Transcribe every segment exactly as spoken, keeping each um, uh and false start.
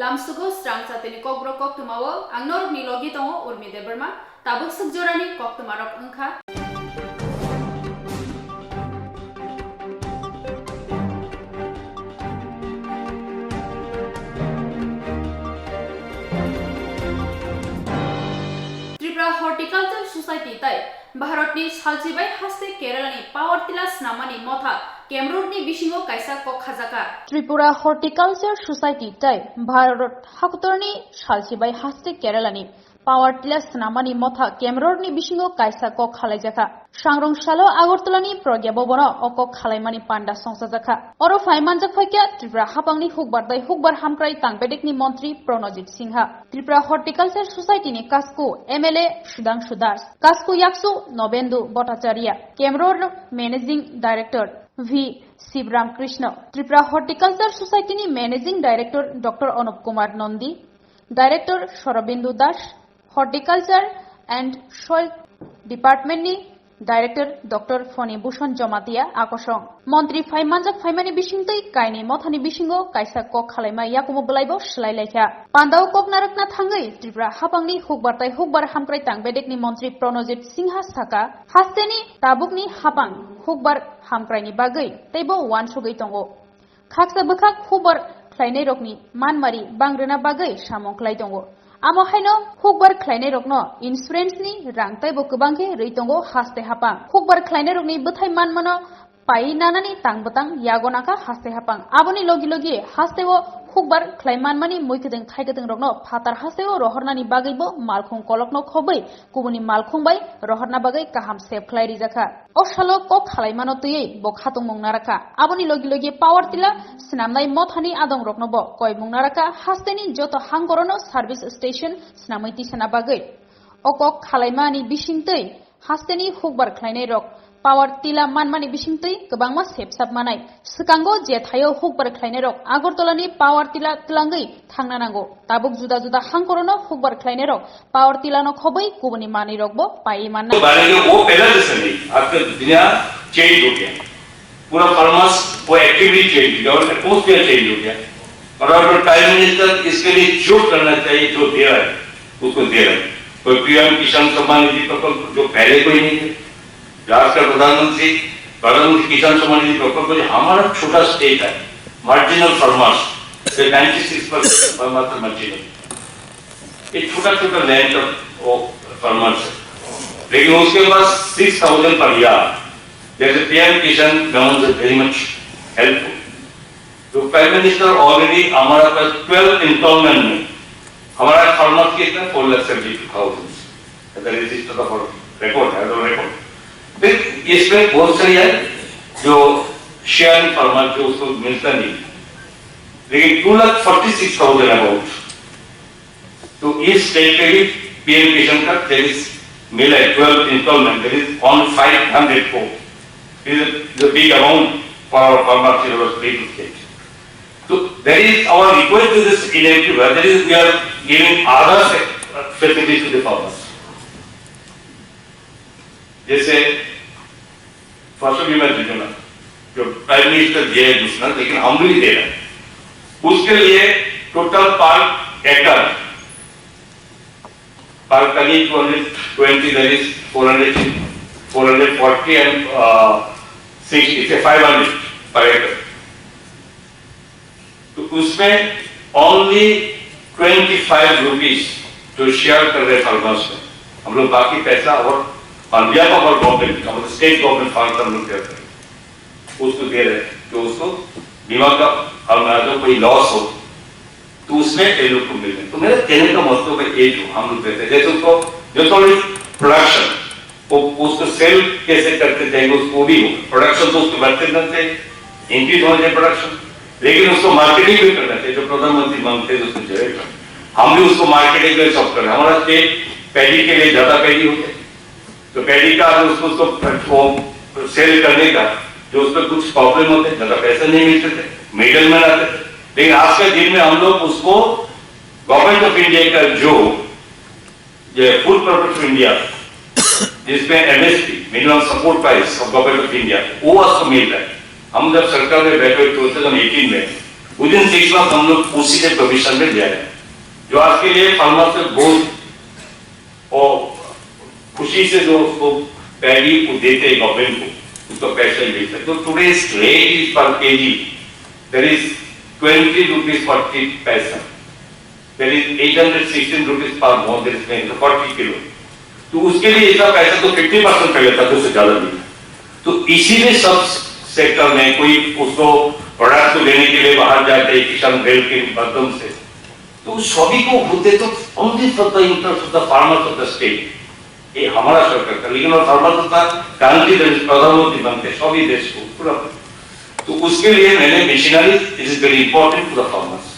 Amsugo srang chatini kokborok koktwmao ang norokni logi tongo Urmi Debbarma. Tabuk swk jorani koktwmarok wngkha. Tripura Horticulture Society tai Bharatni salchibai haste Keralani power tiller swnamani motha Kemrurni bisingo kaisa kok khajakha. Tripura Horticulture Society tai Bharat hakutorni salchibai haste Keralani power tiller swnamani motha Kemrurni bisingo kaisa kok khalaijakha. Sangrong salo Agartalani Pragya Bhabono o kok khalaimani panda songchajakha. Oro phai manjak phaikha Tripura hapangni hukbar tai hukbar hamkrai tang bedekni montri Pranojit Singha, Tripura Horticulture Society ni kasku M L A Sudhangshu Das, kasku yaksu Nobendu Bhattacharya, Kemrur Managing Director V Sibram Krishna, Tripura Horticulture Society ni Managing Director Doctor Anup Kumar Nandi, Director Sorobindo Das, Horticulture and Soil Department ni Director Doctor Foni Bhushan Jamatia akosong. Montri phai manjak phaimani bisingtwi kainwi mothani bisingo kaisa kok khalaima yakumo bwlaibo swlai laikha. Pandao kok narwkna thangwi Tripura hapangni hukbar tai hukbar hamkrai tang bedekni montri Pranojit Singha saka, hasteni tabukni hapang hukbar hamkraini bagwi teibo uansugwi tongo. Khaksa bwkhak hukbar khlainairokni manmari bang rwna bagwi samung khlai tongo. Amo haino hukbar khlainairokno insurance ni rang teibo kwbang khe rwi tongo haste hapang. Hukbar khlainairokni bwthai manmano pai nanani tang bwtang yago nakha haste hapang. Aboni logi logi hasteo hukbar khlai manmani mui kwthwng thai kwthwng rokno phatar hasteo rohornani bagwibo malkhung kolokno khobwi kubuni malkhung bai rohorna bagwi kaham sep khlai rijakha. O salo kok khalaimano twiwi bo khatungmung narakha. Aboni logi logi power tiller swnamnai mothani adongrokno bo koimung narakha, hasteni joto hangkorono service station swnamwi tisana bagwi. O kok khalaimani bisingtwi hasteni hukbar khlainairok power tiller manmani bisingtwi kwbangma sepsap manai. Swkango je thaio hukbar khlainairok Agartalani power tiller twlangwi thangna nango. Tabuk juda juda hangkorono hukbar khlainairok power tiller no khobwi kubuni manwirokbo paiwi manna. तो बारे में वो पहला जैसा नहीं, आज का दुनिया चेंज हो गया, पूरा फार्मर्स वो एक्टिविटी चेंज हो गया और एटमोसफियर चेंज हो गया। और अब प्राइम मिनिस्टर इसके लिए जो करना चाहिए, जो दे रहा है, उसको दे रहा है। कोई पीएम किसान सम्मान निधि प्रकल्प जो पहले कोई नहीं थे, जो आजकल प्रधानमंत्री, प्रधानमंत्री किसान सम्मान निधि प्रकल्प जो हमारा छोटा स्टेट है, marginal farmers, ninety six percent farmers marginal, ये छोटा छोटा लैंड ऑफ फार्मर्स है, लेकिन उसके पास सिक्स थाउजेंड पर ईयर, जैसे PM Kisan grant is very much helpful. तो प्राइम मिनिस्टर ऑलरेडी हमारा पास ट्वेल्व इंस्टॉलमेंट में हमारा फार्मर्स की इतना four lakh seventy two thousand register of record है, रिकॉर्ड। फिर इसमें बहुत सारी है जो शेयर फार्मर जो उसको मिलता नहीं, लेकिन two lakh forty six thousand about तो इस स्टेट पे भी पीएम किसान का दैट इज मिला है, twelve installment, that is on five hundred crore. It is a big amount for our farmers in our little state. So there is our request to this initiative, that is we are giving other facilities to the farmers. जैसे फसल बीमा योजना जो prime minister दिया है दूसरा, लेकिन हम भी दे रहे हैं। उसके लिए टोटल पर एकड़, पर कनी two hundred twenty, that is four hundred, four hundred forty and sixty से फाइव हंड्रेड पर एकड़। तो उसमें ओनली ट्वेंटी फाइव रुपीज जो शेयर कर रहे फार्मर्स में, हम लोग बाकी पैसा और ऑन बिहाफ ऑफ गवर्नमेंट, मतलब स्टेट गवर्नमेंट फंड हम लोग दे रहे हैं, उसको दे रहे हैं, तो उसको बीमा का, और जो कोई लॉस हो तो उसमें ये लोग को मिल रहे। तो मेरे कहने का मतलब है ये जो हम लोग देते हैं, जैसे उसको जो तो प्रोडक्शन वो उसको सेल कैसे करते जाएंगे, उसको भी हो, प्रोडक्शन तो उसको बढ़ते रहना चाहिए, इंक्रीज होना चाहिए प्रोडक्शन, लेकिन उसको मार्केटिंग भी करना चाहिए। जो प्रधानमंत्री मांगते हैं उसको जो है, हम भी उसको मार्केटिंग में सब करें। हमारा स्टेट पैडी के लिए ज्यादा पैडी होते हैं, तो पैडी का अगर उसको, उसको सेल करने का जो उसमें कुछ प्रॉब्लम होते हैं, ज्यादा पैसा नहीं मिलते थे, मिडल मैन आते थे, लेकिन आज के दिन में हम लोग उसको गवर्नमेंट ऑफ इंडिया का जो ये फूड कॉर्पोरेशन ऑफ इंडिया, जिसमें MSP, minimum support price of government of India, वो उसको मिल रहा है। हम जब सरकार में बैठे टू थाउजेंड एटीन में, विद इन सिक्स मंथ हम लोग उसी से प्रोविजन में लिया है, जो आज के लिए फार्मर से बहुत और खुशी से जो उसको पैडी को देते हैं गवर्नमेंट को, उसका पैसा ही देते हैं। तो today's rate is per KG, there is twenty rupees forty paisa, there is eight hundred sixteen rupees per month, there is forty kilo. तो उसके लिए इतना पैसा तो फिफ्टी परसेंट कर लेता, तो उससे ज्यादा नहीं। तो इसीलिए सब सेक्टर में कोई उसको प्रोडक्ट को लेने के लिए बाहर जाता है किसान रेल के माध्यम से, तो सभी को होते तो only for the interest of the farmers of the state। ये हमारा सरकार का, लेकिन वो फार्मर का गारंटी दे प्रधानमंत्री बनते सभी देश को पूरा। तो उसके लिए मैंने missionary, it is very important to the farmers।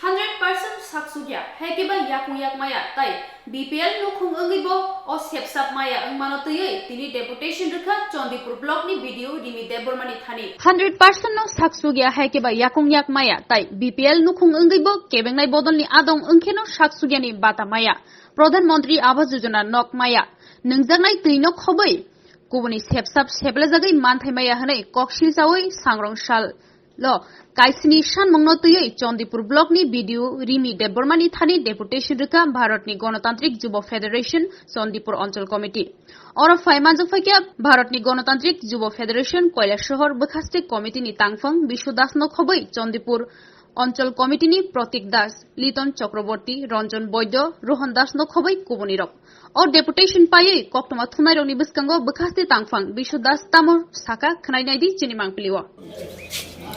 Hundred percent saksugya, hai khe bai yakung yak maya, tai B P L nukhung wngwi bo o sepsap maya wngmano twiwi tini deputation rwkha Chandipur block ni B D O Rimi Debbarma ni thani. Hundred percent no saksugya, hai khe bai yakung yak maya, tai B P L nukhung wngwi bo kebengnai bodol ni adong wngkhe no saksugyani bata maya, Pradhan Mantri Awas Yojana nok maya, nwngjaknai twi no khobwi kubuni sepsap seplajagwi manthai maya hwnwi koksil chawi sangrong sal lo kaisni sanmungno twiwi Chandipur block ni B D O Rimi Debbarma ni thani deputation rwkha Bharat ni Ganatantrik Jubo Federation Chandipur Anchal Committee. Oro phai manjak phaikha Bharat ni Ganatantrik Jubo Federation Kailasahar bwkhaste committee ni tangphang Biswa Das no khobwi Chandipur Anchal Committee ni Pratik Das, Liton Chakraborty, Ranjan Boido, Rohan Das no khobwi kubuni rok. O deputation paiwi koktwma thumnairokni bwskango bwkhaste tangphang Biswa Das tamo sakha khwnai naidi chini mangpili o.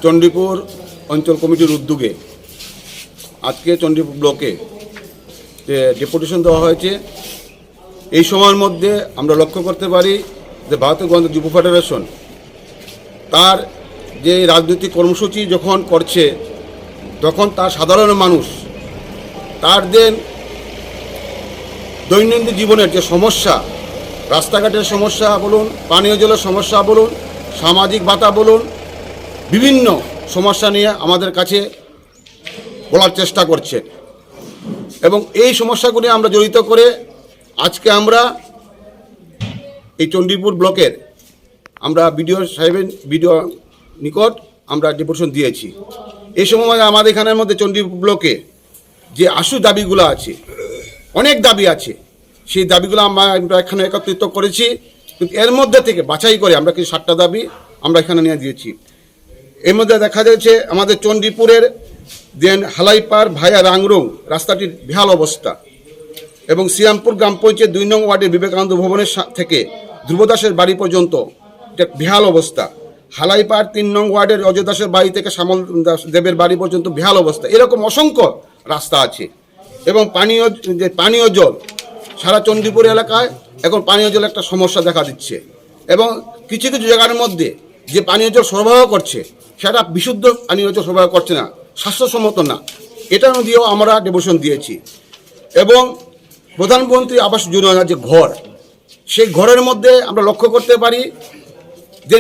Chandipur অঞ্চল কমিটির উদ্যোগে আজকে চণ্ডীপুর ব্লকে যে ডেপুটেশন দেওয়া হয়েছে, এই সময়ের মধ্যে আমরা লক্ষ্য করতে পারি যে ভারতীয় গণতন্ত্র যুব ফেডারেশন তার যে রাজনৈতিক কর্মসূচি যখন করছে, তখন তার সাধারণ মানুষ তার যে দৈনন্দিন জীবনের যে সমস্যা, রাস্তাঘাটের সমস্যা বলুন, পানীয় জলের সমস্যা বলুন, সামাজিক ভাতা বলুন, বিভিন্ন সমস্যা নিয়ে আমাদের কাছে বলার চেষ্টা করছে। এবং এই সমস্যাগুলি আমরা জড়িত করে আজকে আমরা এই চণ্ডীপুর ব্লকের আমরা বিডিও সাহেবের, বিডিও নিকট আমরা ডেপুটেশন দিয়েছি। এই সময় আমাদের এখানের মধ্যে চণ্ডীপুর ব্লকে যে আশু দাবিগুলো আছে, অনেক দাবি আছে, সেই দাবিগুলো আমরা, আমরা এখানে একত্রিত করেছি। কিন্তু এর মধ্যে থেকে বাছাই করে আমরা কিছু সাতটা দাবি আমরা এখানে নিয়ে দিয়েছি। এর মধ্যে দেখা যাচ্ছে আমাদের চণ্ডীপুরের দেন হালাইপার ভায়া রাংরং রাস্তাটির বেহাল অবস্থা এবং শ্রীরামপুর গ্রাম পঞ্চায়েত দুই নং ওয়ার্ডের বিবেকানন্দ ভবনের সা-, থেকে ধ্রুবদাসের বাড়ি পর্যন্ত এটা বেহাল অবস্থা। হালাইপার তিন নং ওয়ার্ডের অজয় দাসের বাড়ি থেকে শ্যামল দাস দেবের বাড়ি পর্যন্ত বেহাল অবস্থা। এরকম অসংখ্য রাস্তা আছে এবং পানীয়, যে পানীয় জল, সারা চণ্ডীপুর এলাকায় এখন পানীয় জল একটা সমস্যা দেখা দিচ্ছে এবং কিছু কিছু জায়গার মধ্যে যে পানীয় জল সরবরাহ করছে, সেটা বিশুদ্ধ পানীয় জল সরবরাহ করছে না, স্বাস্থ্যসম্মত না। এটা দিয়েও আমরা ডেপুটেশন দিয়েছি। এবং প্রধানমন্ত্রী আবাস যোজনা যে ঘর, সেই ঘরের মধ্যে আমরা লক্ষ্য করতে পারি যে,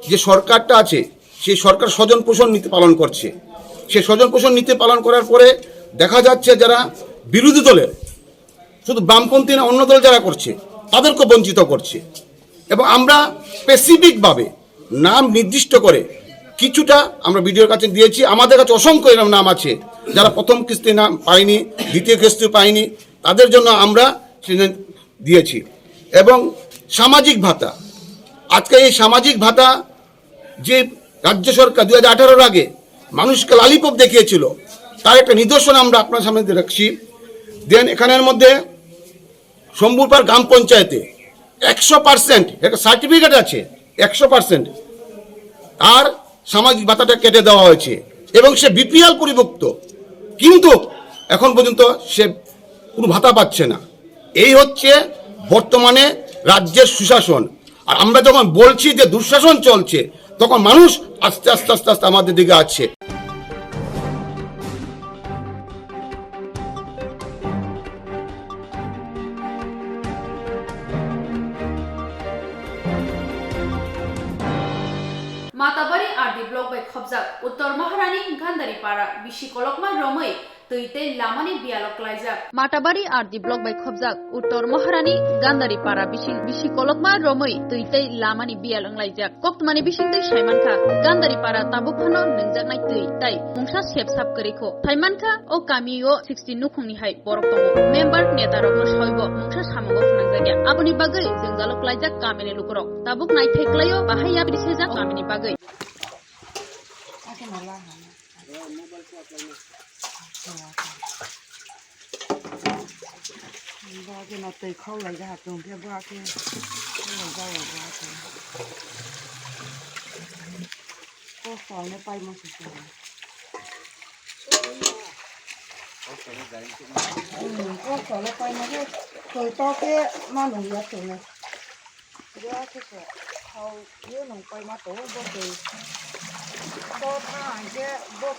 যে সরকারটা আছে, সেই সরকার স্বজন পোষণ নীতি পালন করছে। সেই স্বজন পোষণ নীতি পালন করার পরে দেখা যাচ্ছে যারা বিরোধী দলের, শুধু বামপন্থী না, অন্য দল যারা করছে, তাদেরকে বঞ্চিত করছে। এবং আমরা স্পেসিফিকভাবে নাম নির্দিষ্ট করে কিছুটা আমরা বিডিওর কাছে দিয়েছি। আমাদের কাছে অসংখ্য এরকম নাম আছে, যারা প্রথম কিস্তি নাম পায়নি, দ্বিতীয় কিস্তি পায়নি, তাদের জন্য আমরা সেটা দিয়েছি। এবং সামাজিক ভাতা, আজকে এই সামাজিক ভাতা যে রাজ্য সরকার দুই হাজার আঠারোর আগে মানুষকে লালিপপ দেখিয়েছিল, তার একটা নিদর্শন আমরা আপনার সামনে রাখছি। দেন এখানের মধ্যে শম্ভুরপাড় গ্রাম পঞ্চায়েতে একশো পার্সেন্ট একটা সার্টিফিকেট আছে, একশো পার্সেন্ট তার সামাজিক ভাতাটা কেটে দেওয়া হয়েছে এবং সে বিপিএল পরিভুক্ত, কিন্তু এখন পর্যন্ত সে কোনো ভাতা পাচ্ছে না। এই হচ্ছে বর্তমানে রাজ্যের সুশাসন। আর আমরা যখন বলছি যে দুঃশাসন চলছে, তখন মানুষ আস্তে আস্তে, আস্তে আস্তে আমাদের দিকে আসছে। Matabari R D block bai khobjak Uttor Maharani Gandari para bisi kolokma romwi Twi tei lamani biyalo klaijak. Matabari R D block bai khobjak Uttor Maharani Gandari para bising bisi kolokma romwi twi tei lamani biyal wnglaijak. Koktwmani bisingtwi saimankha, Gandari para tabuk phano nwngjaknai twi tai mungsa sepsap kwrwikho. Saimankha, o kamio sixty nukhungni hai borok tongo. Member, netarokno soibo mungsa samungo phnangjakya. Aboni bagwi jwngjalo klaijak kamini lukurok. Tabuk naithai klaio, bahai yapri sejak kamini bagwi. Bo khe no twi khok lai ja ha, chwng khe bo khe khok lai ja o bo khe. Kosto le paimo se se. Hmm, kosto le paimo khe twi to khe ma nung ya twi le. Bo khe se khao ye nung paima tongo bo twi. Bo tha hwnkhe bo,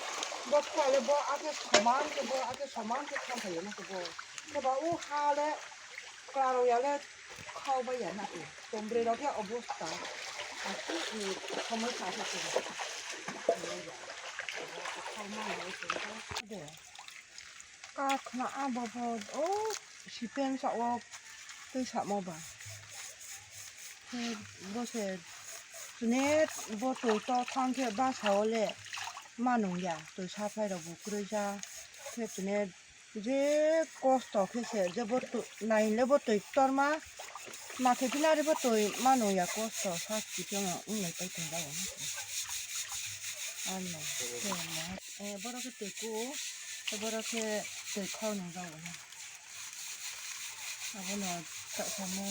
bo khua le bo akhe soman khe bo akhe soman khe thang phaio na khe bo. Khe ba o ha le kwlaro ya le khao bai ya na khe. Tongbrwi rok khe obosta. Aswk ni somoi sa khe tong. Khao ma ya tong. Kakhwna abo bo o sipeng sa o twi samo ba. Khe bo se chwne bo twi to thang khe basa o le ma nung ya, twi supply rok bo kwrwi ja. Khe chwne je kosto khe se je bo twi nai le bo twi torma. Ma khe phina ri bo twi ma nung ya kosto sa kiphilma wng lai pai tong jago. Ano, khe mo, eh, borok khe twi ku, tei borok khe twi khao nung jago. Abono ta samo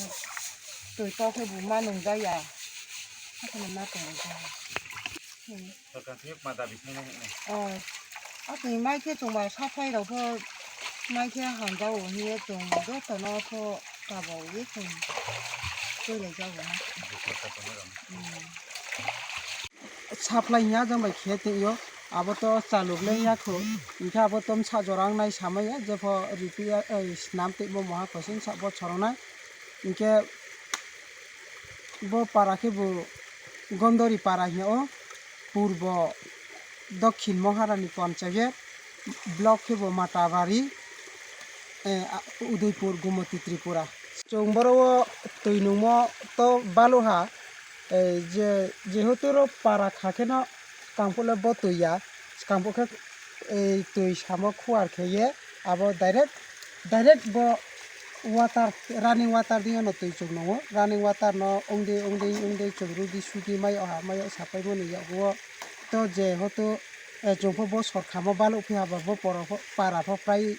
twi kok khe bo ma nung jaya. Hakheno ma tong jaya. Hmm. Sorkar thik ma dabi khaina hwnwi. Oh. Atwi mai khe chwng bai saphai rok pho mai khe hamjao hinwi chwng jotono pho kabo wi chwng twilaijao na. Bwswk khe tongwi rw. Hmm. Supply hiya jang bai khe tongyo, abo to chaluk le ya kho, hinkhe abo to msa jora wngnai samaya, jepho repair, ei, snam tei bo moha koising sa bo choroknai. Hinkhe bo para khe bo Gondori para hiya o, purbo Dokhin Maharani Panchayat, block khe bo Matabari, eh, a, Udaipur, Gumoti, Tripura. Chwng boro o twi nungmo to balu ha, eh, je, jehetu ro para kha kheno skang phulo bo twi ya, skang phu khe, eh, twi samo khuar khe ye abo direct, direct bo water, running water di ono twi chwng nungo, running water no wngdi, wngdi, wngdi chwng rudi sudi mai o ha, mai o sapai mani yago o to jehetu, eh, chwng pho bo sorkhamo baluk phi haba bo poro pho, para pho prai,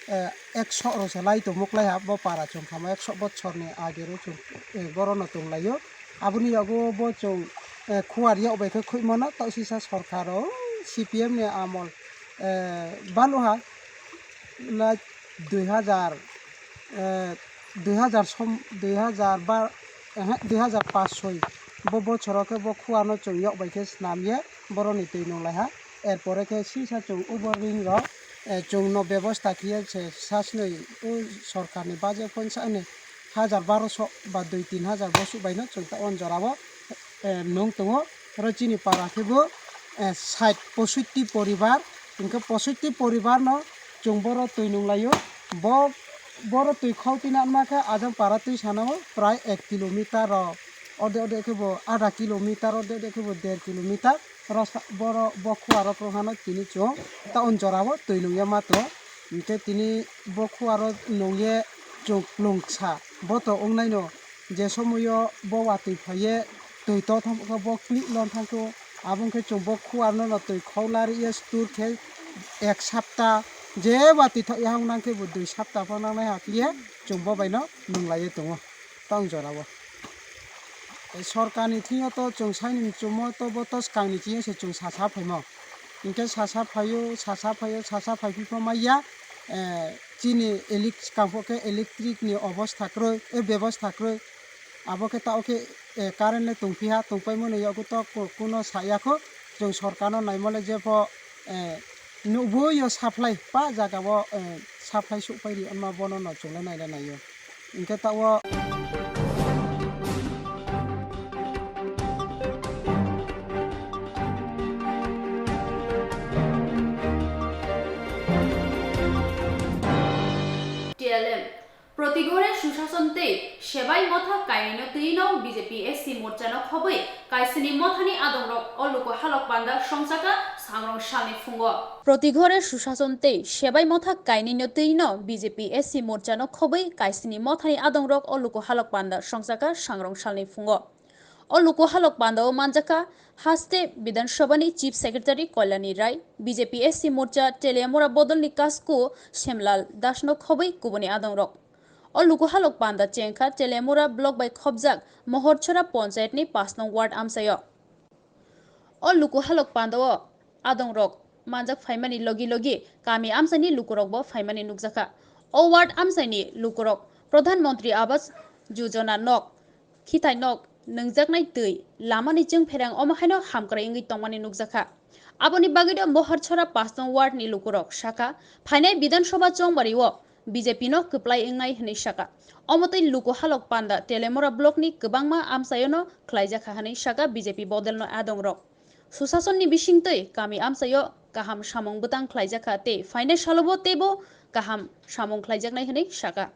eh, ekso rok se lai tongmo klai ha, bo para chwng khamo ekso bochor ni age ro chwng, eh, boro no tong lai o. Aboni yago bo chwng, eh, khuar yok bai khe khoi mano, tau sisa sorkar o C P M ni amol, eh, balu ha, like, dui hazar, eh, dui hazar som, dui hazar ba, ehe, dui hazar paanch soi. Bo bochoro khe bo khuano chwng yok bai khe snam ye boroni twi nung lai ha. Er pore khe sisa chwng ubo ring rok, eh, chwng no bebosta khiye se sasnwi o sorkar ni baje phone sa ni hajar baroso ba dui tin hajar bosuk bai no chwng ta on jora o, eh, nung tongo. Oro chini para khe bo, eh, sait posotti poribar, hinkhe posotti poribar no chwng boro twi nung lai o. Bo, boro twi khau twi na ma khe ajang para twi sana o prai ek kilometer rok, orde orde khe bo adha kilometer, orde orde khe bo der kilometer. Oro sa-, boro bo khuarok rok hano tini chwng ta on jora o twi nung ya matro. Hinkhe tini bo khuaro nung ye chwng plung sa bo to wng nai no. Je somoyo bo watwi phaiye twi to thang khe bo klik lon thang khe, abo wngkhe chwng bo khuarno no twi khok lari ye stur khe ek sapta je watwi thok ya hang nang khe bo dui sapta pho nang nai hakhe ye chwng bo bai no nung lai ye tongo tong jora o. Tei sorkar ni thing yo to chwng sai ni chwngmo to bo to swkang ni thing yo se chwng sasa phaimo hinkhe sasa phaio, sasa phaio, sasa phai phi pho mai ya, eh, chini elek-, swkang pho khe electric ni obostha kwrwi, eh, bebosta kwrwi. Abo khe ta o khe, eh, current le tong phi ha, tong pai mani yago to ku-, kuno sa ya kho. Chwng sorkar no naimo le jepho, eh, nugwi yo supply pa jaga o, eh, supply suk pai ri, onma bono no chwng le nai le nai o. Hinkhe ta o. Protighore Sushason tei Sebai Motha kainwino twino B J P S C morchano khobwi Kaisini Mothani adongrok o luku halok panda songchaka sangrong salni phungo. Protighore Sushason tei Sebai Motha kainwino twino B J P S C morchano khobwi Kaisini Mothani adongrok o luku halok panda songchaka sangrong salni phungo. O luku halok pandao manjakha haste Bidhan Sabhani Chief Secretary Kalyani Rai, B J P S C morcha Teliamura bodolni kasku Semlal Dasno khobwi kubuni adongrok. O luku halok panda chengkha Teliamura block bai khobjak Mohorchora ponchayatni pash nong ward amchaio. O luku halok pandao adongrok manjak phaimani logi logi kami amchaini lukurokbo phaimani nukjakha. O ward amchaini lukurok Pradhan Mantri Awas Yojana nok, khithai nok, nwngjaknai twi, lamani chwngpherang omo haino hamkrai wngwi tongmani nukjakha. Aboni bagwino Mohorchora pash nong ward ni lukurok sakha, phainai Bidhan Sabha chongbario B J P no kwplai wngnai hwnwi sakha. Omo twi luku halok panda Teliamura block ni kwbangma amchaiono khlaijakha hwnwi sakha B J P bodolno adongrok. Susasonni bisingtwi kami amchaio kaham samung bwtang khlaijakha tei phainai salobo teibo kaham samung khlaijaknai hwnwi sakha.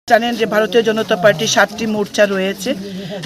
জানেন যে ভারতীয় জনতা পার্টির সাতটি মোর্চা রয়েছে।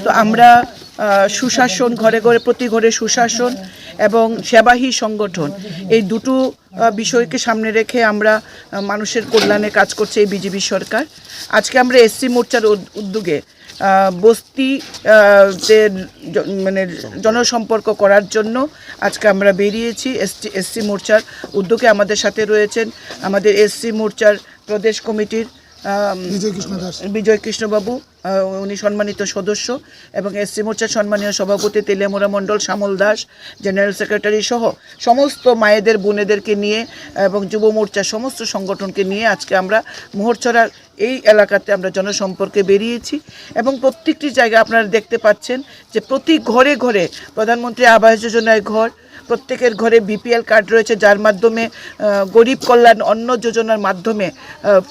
তো আমরা আহ, সুশাসন, ঘরে ঘরে, প্রতি ঘরে সুশাসন এবং সেবাহী সংগঠন, এই দুটো আহ, বিষয়কে সামনে রেখে আমরা আহ, মানুষের কল্যাণে কাজ করছে এই বিজেপি সরকার। আজকে আমরা এসসি মোর্চার উদ- উদ্যোগে আহ, বস্তি আহ, যে জ- মানে জনসম্পর্ক করার জন্য আজকে আমরা বেরিয়েছি। এসটি এসসি মোর্চার উদ্যোগে আমাদের সাথে রয়েছেন আমাদের এসসি মোর্চার প্রদেশ কমিটির আহ, বিজয় কৃষ্ণ দাস। বিজয় কৃষ্ণবাবু, আহ, উনি সম্মানিত সদস্য, এবং এসসি মোর্চার সম্মানীয় সভাপতি তেলিয়ামুড়া মণ্ডল শ্যামল দাস, জেনারেল সেক্রেটারি সহ সমস্ত মায়েদের, বোনেদেরকে নিয়ে এবং যুব মোর্চার সমস্ত সংগঠনকে নিয়ে আজকে আমরা মোহরছড়ার এই এলাকাতে আমরা জনসম্পর্কে বেরিয়েছি। এবং প্রত্যেকটি জায়গা আপনারা দেখতে পাচ্ছেন যে প্রতি ঘরে ঘরে প্রধানমন্ত্রী আবাস যোজনায় ঘর, প্রত্যেকের ঘরে বিপিএল কার্ড রয়েছে, যার মাধ্যমে আহ, গরিব কল্যাণ অন্ন যোজনার মাধ্যমে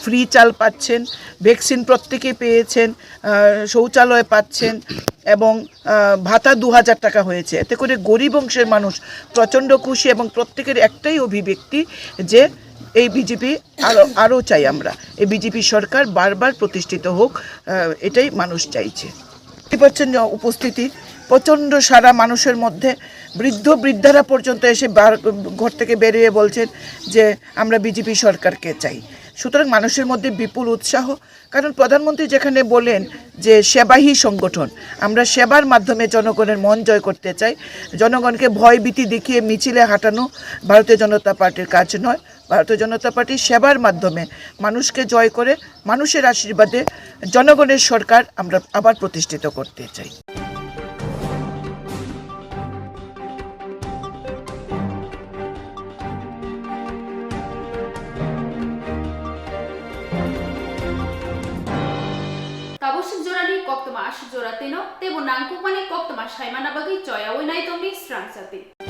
ফ্রি চাল পাচ্ছেন, ভ্যাকসিন প্রত্যেকে পেয়েছেন, আহ, শৌচালয় পাচ্ছেন এবং আহ, ভাতা দু হাজার টাকা হয়েছে। এতে করে গরিব অংশের মানুষ প্রচণ্ড খুশি এবং প্রত্যেকের একটাই অভিব্যক্তি যে এই বিজেপি আরও আরও চাই আমরা, এই বিজেপি সরকার বারবার প্রতিষ্ঠিত হোক, আহ, এটাই মানুষ চাইছে। দেখতে পাচ্ছেন যে উপস্থিতি প্রচণ্ড সারা মানুষের মধ্যে, বৃদ্ধ বৃদ্ধারা পর্যন্ত এসে বার- ঘর থেকে বেরিয়ে বলছেন যে আমরা বিজেপি সরকারকে চাই। সুতরাং মানুষের মধ্যে বিপুল উৎসাহ, কারণ প্রধানমন্ত্রী যেখানে বলেন যে সেবাহী সংগঠন, আমরা সেবার মাধ্যমে জনগণের মন জয় করতে চাই। জনগণকে ভয় ভীতি দেখিয়ে মিছিলে হাঁটানো ভারতীয় জনতা পার্টির কাজ নয়। ভারতীয় জনতা পার্টি সেবার মাধ্যমে মানুষকে জয় করে, মানুষের আশীর্বাদে জনগণের সরকার আমরা আবার প্রতিষ্ঠিত করতে চাই। Tabuk suk jorani koktwma asuk jora twino teibo nangkukmani koktwma saimana bagwi choyaui naitongdi srangchati.